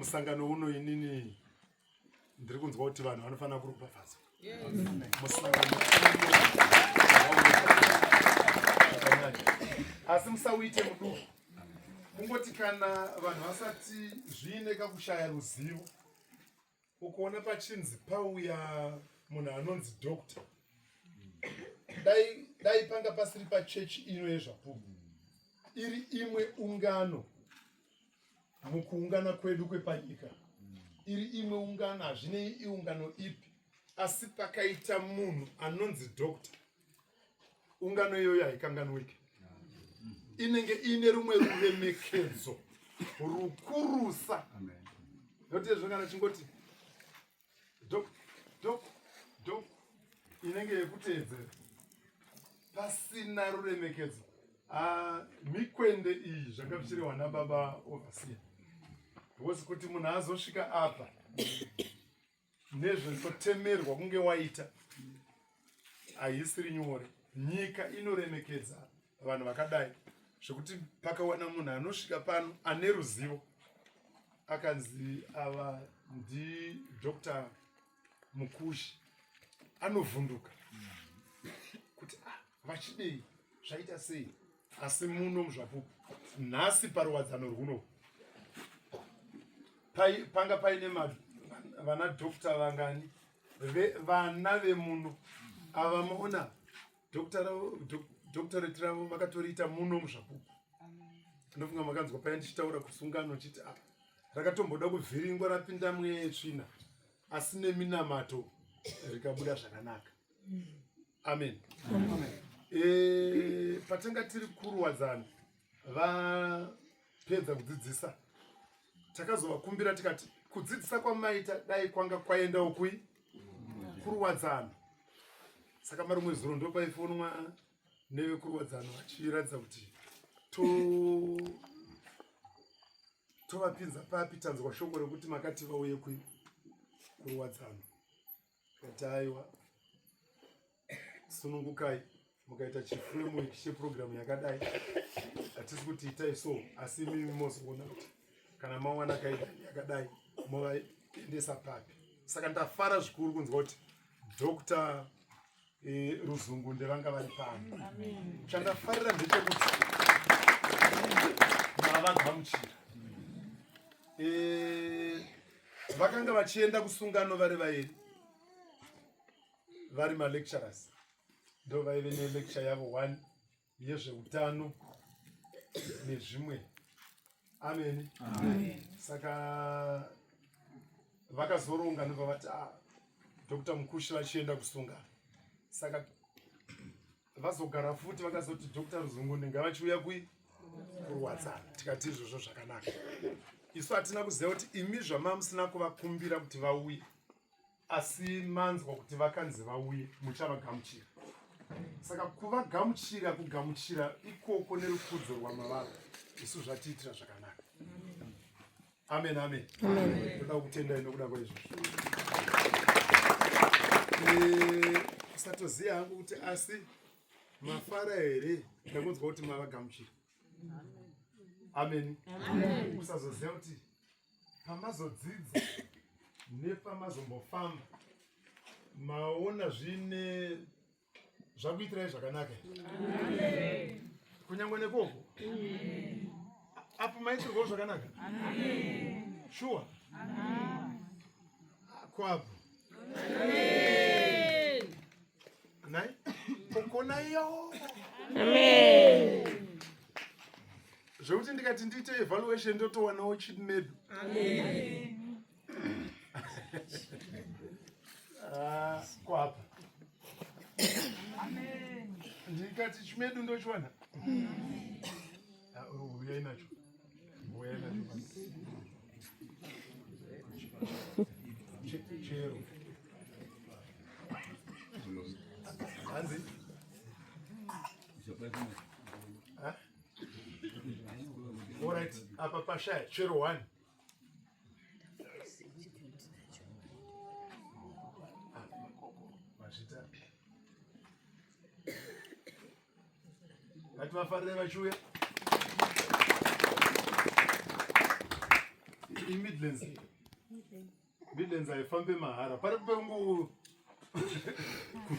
Musangano uno inini ndiri kunzwa kuti vanhu vanofanira kuropafadzwa. Musangano asi musauite muduku kungoti kana vanhu vasati zviine kakushaya ruzivo Ukuona pachinzi pauya munhu anonzi doctor dai dai panga pasiri pachechi ino yezvapupu iri imwe ungano mukuungana kwedu kwepanyika iri imwe ungano hazvinei iungano ipi asi pakaita munhu anonzi doctor ungano iyoyo haikanganwike inenge iine rumwe ruremekedzo rukurusa nokuti izvo kana chingoti dok dok dok inenge yekuteedzera pasina ruremekedzo ah, mikwende iyi zvanga zvichirehwa nababa overseer because kuti munhu azosvika apa nezvinotemerwa kunge waita haisiri nyore nyika inoremekedza vanhu vakadai zvekuti pakawana munhu anosvika pano ane ruzivo akanzi ava ndidr mukushi anovhunduka kuti ah, vachidei zvaita sei asi muno muzvapupu nhasi paruwadzano rwuno panga paine vana doctor vangani vana vemuno ava maona doctorate ravo vakatoriita muno muzvapupu ndofunga makanzwa paya ndichitaura kusungano chiti ah, rakatomboda kuvhiringwa rapinda mweya yetsvina asi neminamato rikabuda zvakanaka amen, amen. E, patanga tiri kuruwadzano vapedza kudzidzisa takazovakumbira tikati kudzidzisa kwamaita dai kwanga kwaendawo kui kuruwadzano saka marumwe zuro ndopaifonwa nevekuruwadzano vachiratidza kuti to tovapinza papi tanzwa shoko rekuti makati vauye kui kuruwadzano Tikati aiwa, sunungukai mukaita chiframework chepurogiramu yakadai hatisi kuti itai so asi imimi mozoona kuti kana mawana kaidani yakadai movaendesa papi saka ndafara zvikuru kunzwa kuti dr e, ruzungu ndevanga vari pano chandafarira ndechekuti mavagamuchira e, vakanga vachienda kusungano vari vairi vari malecturers ndo vaive nelecture yavo one yezveutano nezvimwe ameni saka vakazoronga ndobva vati ah, dr mukushi vachienda kusungano saka vazogara futi vakazoti dr ruzungunde ngavachiuya kui kurwadzana tikati izvozvo zvakanaka isu hatina kuziva kuti imi zvamamusina kuvakumbira kuti vauye asi manzwa kuti vakanzi vauye muchavagamuchira saka kuvagamuchira kugamuchira ikoko nerukudzo rwamavava isu zvatiitira zvakanaka amen amen ndoda kukutendai nokuda kwaizvozvo eh, kusatoziva hangu kuti asi mafara here ndakunzwa kuti mavagamuchira amen kusazoziva kuti pamazodzidza nepamazombofamba maona zvine zvakuitirai zvakanaka kunyange nekoko apo maitirwawo zvakanaka shuwa kwapo nai kokonaiyo zvekuti ndikati ndiite evaluation ndotowanawo chimedu Ah, kwapa ndikati chimedu ndochiwana ah, uyai nacho uyai nacho chero hanzi Alright, apa pashaya chero one Mazvita. Ngativafarire vachiuya. imidlands Midlands haifambe mahara pari pengu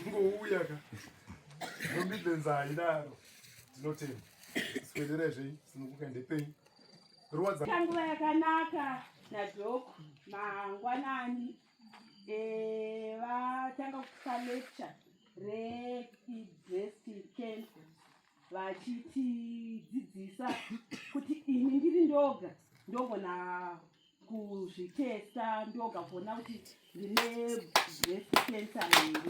kungouya ka no Midlands haidaro tinotenda swederai zvenyu simukuka ndepenyu ruwadza nguva yakanaka nadhok mangwanani eh, vatanga kupa lecture rebreast cancer vachitidzidzisa kuti ini ndiri ndoga ndogona kuzvitesta ndoga kuona kuti ndine breast cancer here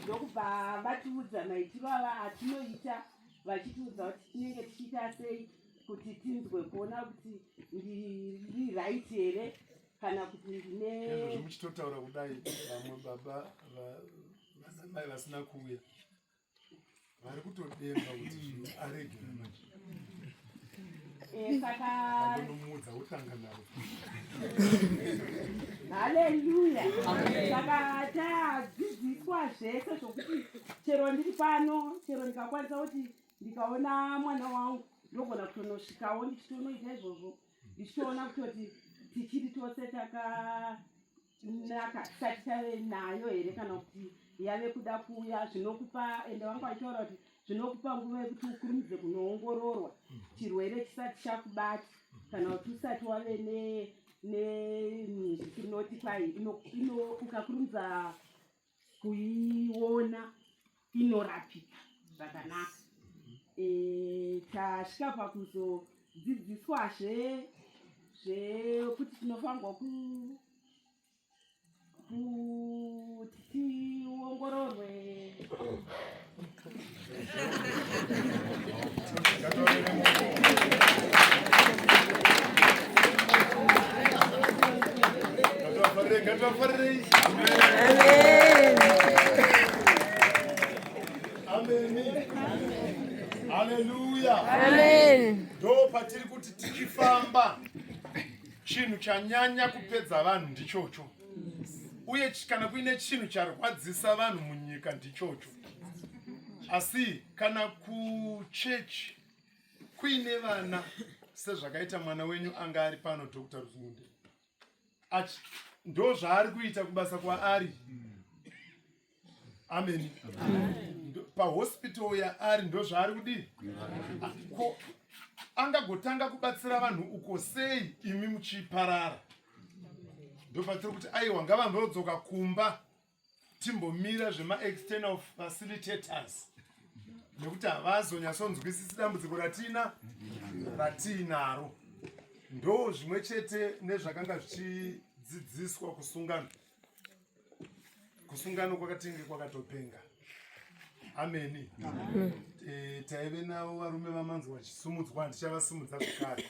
ndokubva vatiudza maitiro ava atinoita vachitiudza kuti tinenge tichiita sei kuti tinzwe kuona kuti ndiri right here kana kuti ndine izvozvi muchitotaura kudai vamwe baba vanamai vasina kuuya vari kutodemba kuti zvino aregera manje eh, saka ndonomuudza wotanga navo haleluya saka tadzidziswa zvese zvokuti chero ndiri pano chero ndikakwanisa kuti ndikaona mwana wangu ndogona kutonosvikawo ndichitonoita izvozvo ndichitoona kutoti tichiri tose takanaka tisati tave nayo here kana kuti yave kuda kuuya zvinokupa ende vanga vachitaura kuti zvinokupa nguva yekuti ukurumidze kunoongororwa chirwere chisati chakubata kana kuti usati wave netinoti kwai ukakurumidza kuiona inorapika zvakanaka e, tasvika pakuzodzidziswazve zvekuti tinofanirwa kuti tiongororwe Ndo patiri kuti tichifamba chinhu chanyanya kupedza vanhu ndichocho uye kana kuine chinhu charwadzisa vanhu munyika ndichocho asi kana kuchechi kuine vana sezvakaita mwana wenyu anga ari pano dr ruzunde ndo zvaari kuita kubasa kwaari amen pahospital yaari ndo zvaari kudii ko angagotanga kubatsira vanhu uko sei imi muchiparara ndopatiri kuti aiwa ngavambodzoka kumba timbomira zvemaexternal facilitators nekuti havazonyatsonzwisisi dambudziko ratina ratiinaro ndo zvimwe chete nezvakanga zvichidzidziswa kusungano kusungano kwakatenge kwakatopenga ameni e, taive navo varume vamanzwa vachisumudzwa handichavasimudza zvekare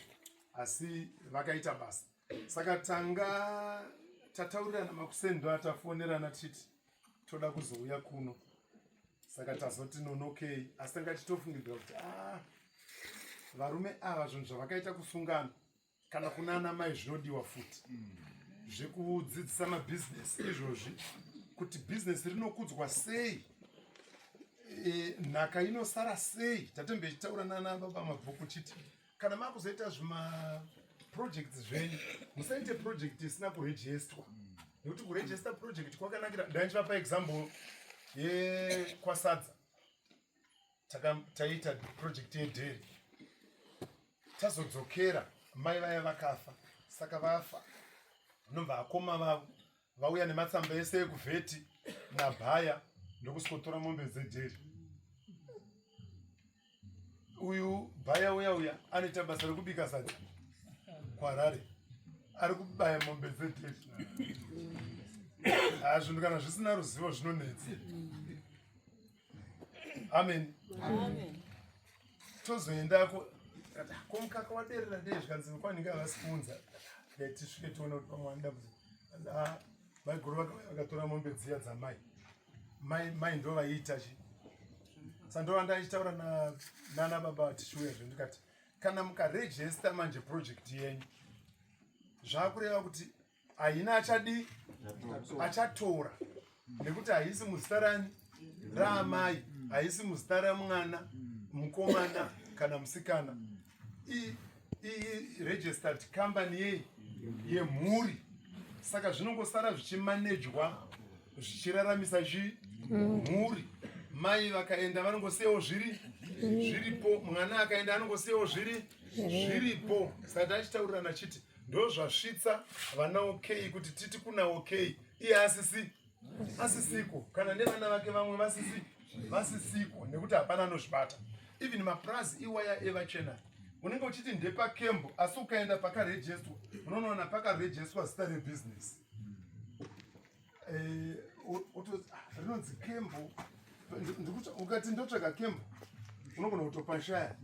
asi vakaita basa saka tanga tataurirana makuseni ndo atafonerana tichiti toda kuzouya kuno saka tazoti nonokei asi tanga tichitofungidzira kuti ah, varume ava zvinhu zvavakaita kusungana kana kunana mai zvinodiwa futi zvekudzidzisa mabhizinesi izvozvi kuti bhizinesi rinokudzwa sei e, nhaka inosara sei tatembe ichitaura nana baba mabhuku chiti kana makuzoita zvimaprojects zvenyu musaite project isina kurejestwa nekuti kurejesta project kwakanakira ndaichivapa example yekwasadza taiita project yedairy tazodzokera mai vaya vakafa saka vafa nobva akoma vavo vauya nematsamba ese ekuvheti nabhaya ndokusikotora mombe dzedheri uyu bhaya uya uya anoita basa rekubika sadza kuharare ari kubaya mombe dzedheri haa zvinhu kana zvisina ruzivo zvinonetsa amen tozoendako ko mukaka waderera dei zvikanzi kwanenge havasi kuunza tisvike tione kuti pamwe vanoda ah, maiguru vakauya vakatora mombe dziya dzamai mai mai ndo vaiita chi sandova ndaichitaura nana baba tichiuya zve ndikati kana mukarejesta manje project yenyu zvakureva kuti haina achadii achatora nekuti haisi muzita rani raamai haisi muzita ramwana mukomana kana musikana Iregistered company yei yemhuri, saka zvinongosara zvichimanejwa, zvichiraramisa chi mhuri. Mai vakaenda, vanongosiyawo zviri zviripo. Mwana akaenda, anongosiyawo zviri zviripo. Saka tachitaurirana chiti ndo zvasvitsa vana okay kuti titi kuna okay iye asisi asisiko, kana nevana vake vamwe vasisi vasisiko, nekuti hapana anozvibata. Even mapurazi iwaya evachena, unenge uchiti ndepakembo, asi ukaenda pakarejestwa, unonoona pakarejestwa zita rebhizinesi. Eh, rinonzi Kembo. Ukati ndotsvaga Kembo, unogona kutopashaya,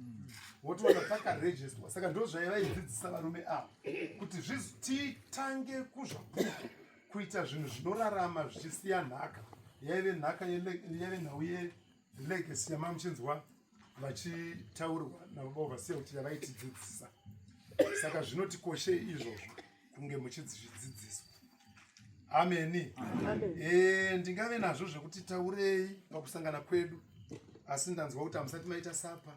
wotowana pakarejestwa. Saka ndo zvaivaidzidzisa varume ava kuti titange kuzvapuka kuita zvinhu zvinorarama, zvichisiya nhaka. Yaive nhaka, yaive nhau yelegacy yamamuchinzwa vachitaurwa nababa vasiya kuti yavaitidzidzisa. Saka zvinotikoshei izvozvo kunge muchidzidzidziswa. Ameni. E, ndingave nazvo zvekuti taurei pakusangana kwedu, asi ndanzwa kuti hamusati maita supper.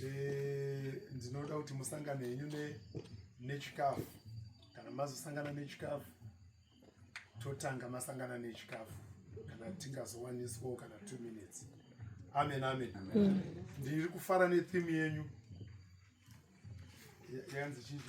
E, ndinoda kuti musangane henyu nechikafu. Kana mazosangana nechikafu, totanga masangana nechikafu, kana tingazowaniswawo kana 2 minutes. Amen, amen. Ndiri kufara netheme yenyu. Yanzi chii?